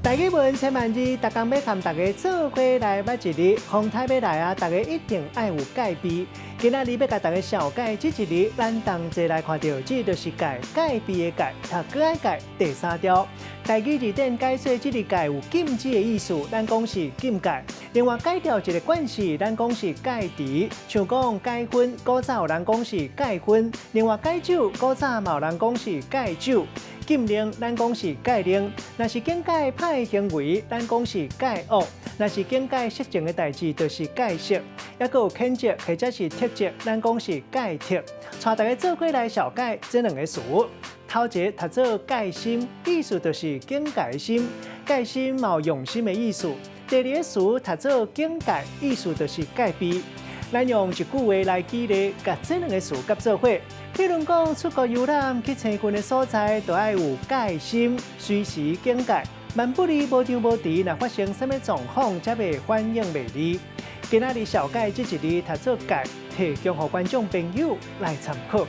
台語文千萬字，逐工欲共大家做伙來捌一字，風颱欲來啊！大家一定愛有戒備。今仔日欲共大家紹介這一字，咱同齊來看著，這就是戒，戒備的戒，讀閣愛戒第三調。台語字典解說，這個戒有禁止的意思，咱講是禁戒。另外改掉一個冠詞，咱講是戒治，像講改婚，古早有人講是蓋婚。另外改酒，古早嘛有人講是蓋酒。禁令，咱講是戒令；若是警戒歹行為，咱講是戒惡；若是警戒色情的代誌，就是戒色。抑閣有譴責或者是斥責，咱講是戒斥。帶大家做伙來紹介這兩個詞。頭一個讀做戒心，意思就是警戒心，戒心嘛有用心的意思。第二個詞讀做警戒，意思就是戒備。咱用一句話來舉例，共這兩個詞夾做伙。譬如講，出國遊覽去青雲的所在，都愛有戒心，隨時警戒。萬不利無張無遲，若發生啥物狀況，才袂反應袂利。今仔日紹介這一字讀做戒，提供予觀眾朋友來參考。